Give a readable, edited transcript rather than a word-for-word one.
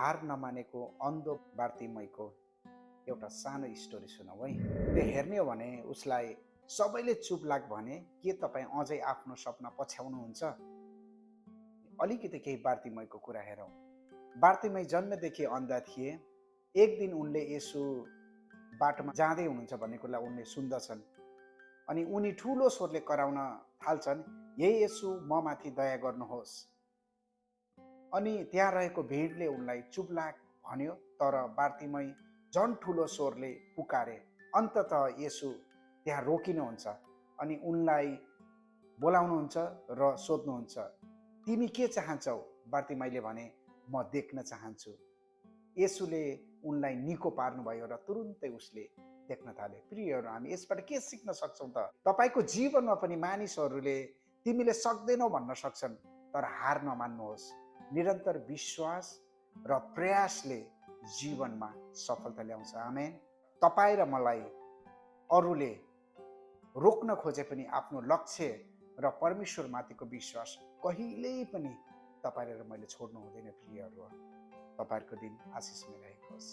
हार नमानेको अन्धो बार्तिमैको एउटा सानो स्टोरी सुनौ है। त्यो हेर्ने हो भने उसलाई सबैले चुप लाग भने के तपाईँ अझै आफ्नो सपना पछ्याउनुहुन्छ? अलिकति केही बार्तिमैको कुरा हेरौँ। बार्तिमै जन्मदेखि अन्धा थिए। एक दिन उनले यसु बाटोमा जाँदै हुनुहुन्छ भन्ने कुरा उनले सुन्दछन् अनि उनी ठुलो स्वरले कराउन थाल्छन्, हे यसु म माथि दया गर्नुहोस्। अनि त्यहाँ रहेको भिडले उनलाई चुप लाग भन्यो, तर बार्तिमै झन् ठुलो स्वरले पुकारे। अन्ततः यसु त्यहाँ रोकिनुहुन्छ अनि उनलाई बोलाउनुहुन्छ र सोध्नुहुन्छ, तिमी के चाहन्छौ? बार्तिमैले भने, म देख्न चाहन्छु। यसुले उनलाई निको पार्नुभयो र तुरुन्तै उसले देख्न थाले। प्रियहरू, हामी यसबाट के सिक्न सक्छौँ त? तपाईँको जीवनमा पनि मानिसहरूले तिमीले सक्दैनौ भन्न सक्छन्, तर हार नमान्नुहोस्। निरन्तर विश्वास र प्रयासले जीवनमा सफलता ल्याउँछ। आमेन। तपाईँ र मलाई अरूले रोक्न खोजे पनि आफ्नो लक्ष्य र परमेश्वरमाथिको विश्वास कहिल्यै पनि तपाईँले र मैले छोड्नु हुँदैन। प्रियहरू, तपाईँहरूको दिन आशिषमय रहेको होस्।